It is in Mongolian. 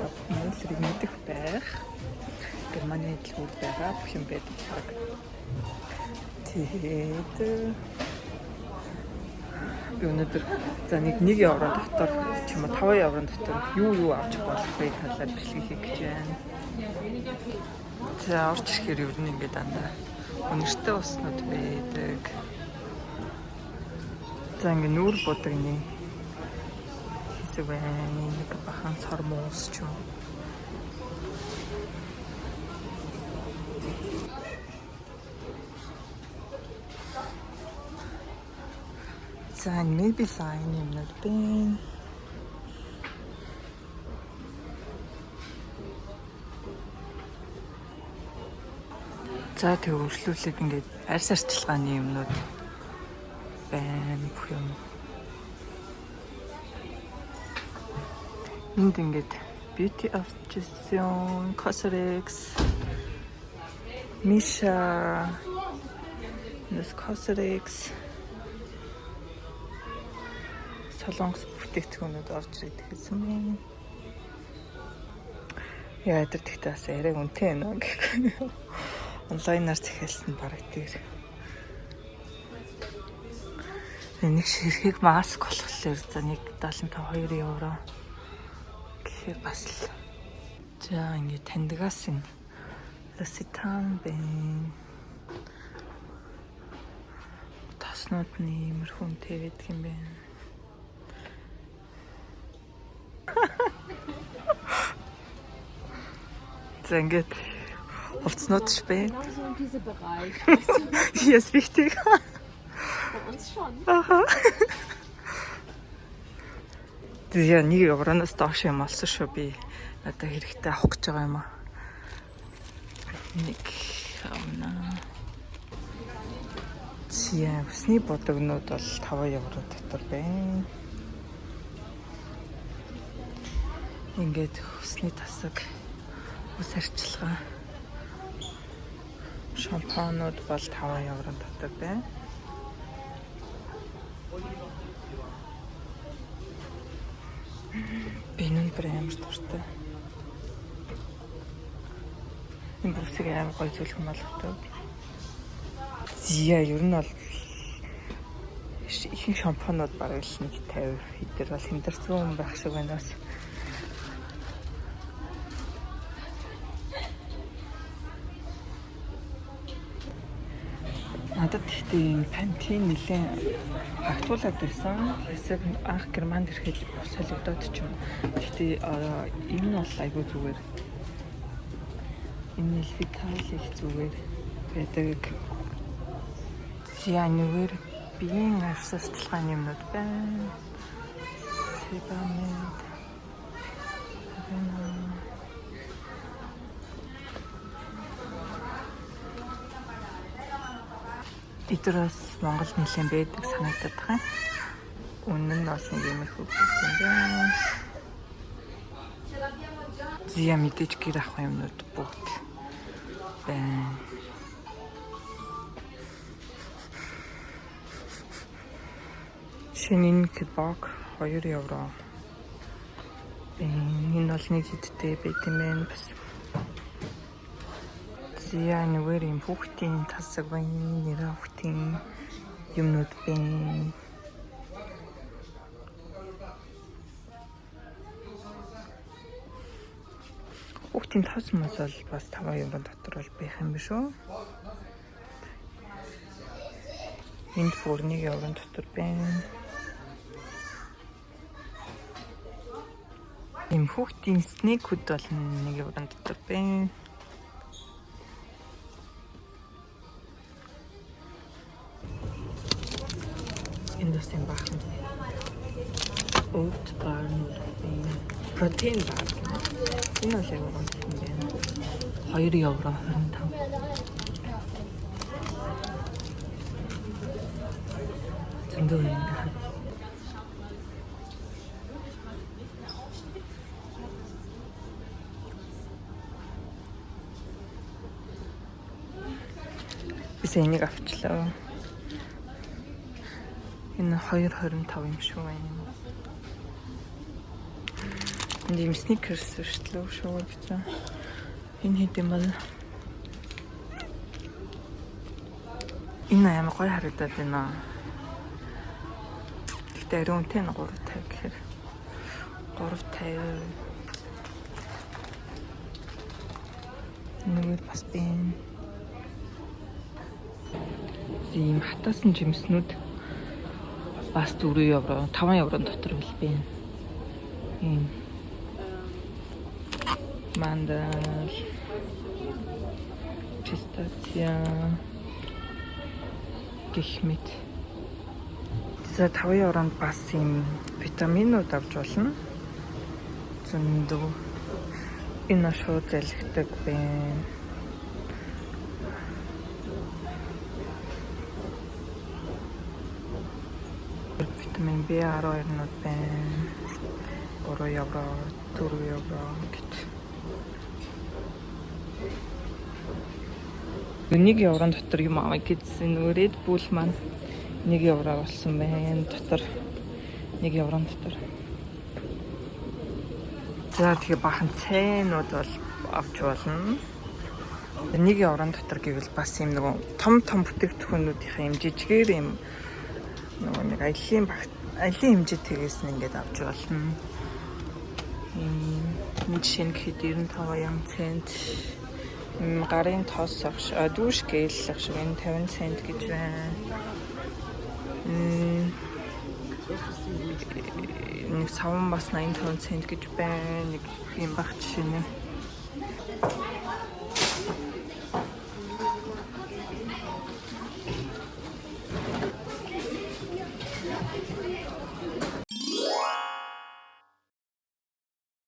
Та бүхэн Мюллерийг мэдэх байх. Германы дэлгүүр байгаа бүх юм байдаг баг. Тэгээд би өнөөдөр за нэг 1 евро дотор ч юм уу 5 евро дотор юу юу авч болох вэ талаар бичлэг хийх гэж байна. За орж ирэхээр ер нь ингээд дандаа үнэртэй уснууд байдаг. За ингээд нүүр будагны хэсэг байна. Нэг бахан сормуус ч юм. За Maybelline юмнууд байна. За тэг өршлүүлээд ингээд арьс арчилгааны юмнууд байна бүх юм. Энд ингээд Beauty of Joseon, Cosrx, Misha, this Cosrx солонгос бүтээгдэхүүнүүд орж ирээд гэсэн юм. Яа тэр тэгтээ бас арай үнэтэй байна гэхгүй. Онлайнаар захиалсан бараг тэр. Нэг ширхэг маск болохоор за 1.72 евро гэхээр бас л. За ингээд тандгаас энэ L'Occitane байна. Тоснууд нь иймэрхүү үнэтэй байдаг юм байна. За ингээд хувцснууд ч байна. Genau so in diesem Bereich. Hier ist wichtig. Bei uns schon. Тэгээ нэг евроноос доош юм олсон шүү би. Одоо хэрэгтэй авах гэж байгаа юм аа. Нэг авна. Зя, үсний будагнууд бол 5 евро дотор байна. Ингээд үсний тасаг, үс арчилгаа, шампунууд бол 5 евро дотор байна. Би энэ бүр амар дуртай. Энэ бүрсийг амар гоё зүйлхэн болгодог. Зя, ер нь бол ихэнх шампунууд бараг л 1.50 хэдэр бол хэмдэрсэн юм байх шиг байна бас. Надад гэхдээ энэ Pantene нэлээд хагтуулаад байсан. Хэсэг анх Германд ирэхэд ус солигдоод ч юм. Гэхдээ энэ нь бол айгүй зүгээр. Энэ Elvital их зүгээр байдаг. За нүгэр биеийн арьс арчилгааны юмнууд байна. Sebamed. Avena. Эдгээр бас Монгол нэлээд байдаг санагдаад байгаа юм. Үнэн нь бас нэг иймэрхүү юм байна. Зя мэдээж гэр авах юмнууд бүгд байна. Шинэ энэ кебаб 2 евро. Энэ бол нэг хэдтэй байт юм байна бас. Зя нүгээр юм хүүхдийн тасаг байна, нэрээ хүүхдийн юмнууд байна. Хүүхдийн тос мос бол бас 5 евро дотор бол байх юм биш үү? Энд бүр 1 евро дотор байна. Ийм хүүхдийн снекүүд бол 1 евро дотор байна. Энд бас юм баахан oat bar-нууд байна. Протеин бар гэнэ. Энэ бол аягүй гоё юм байна. 2 евро 25. Зөндөө юм байна. Би сая энийг авчлаа. Энэ 2.25 юм шүү байна. Энд ийм Snickers өршлөө шүү гэсэн. Энэ хэд юм бол? Энэ амар гоё харагдаад байна. Гэхдээ ариун үнэтэй нь 3.50 гэхээр 3.50. Нөгөө бас байна. Ийм хатаасан жимснүүд бас 4 евро, 5 еврон дотор хөл байна. Ийм мандал, пистация гэх мэт. За 5 евронд бас ийм витаминууд авч болно. Зөндөө. Энэ шууд залхидаг байна. Витамин B12-нууд байна. 3 евро, 4 евро гэж. 1 еврон дотор юм аваа гэсэн нөгөө Red Bull маань 1 евро болсон байна. Дотор 1 еврон дотор. За тэгээ бахан цайнууд бол авч болно. 1 еврон дотор гэвэл бас юм нөгөө том том бүтээгдэхүүнүүдийнхээ юм жижигээр юм нөгөө нэг аялын багт аялын хэмжээтэйгээс нь ингээд авч болно. Ийм жишээ нь гэхэд 95 ям цент гарын тос ах дүүш гэл ах шиг энэ 50 цент гэж байна. Нэг саван бас 85 цент гэж байна. Нэг юм баг жишээ нэ.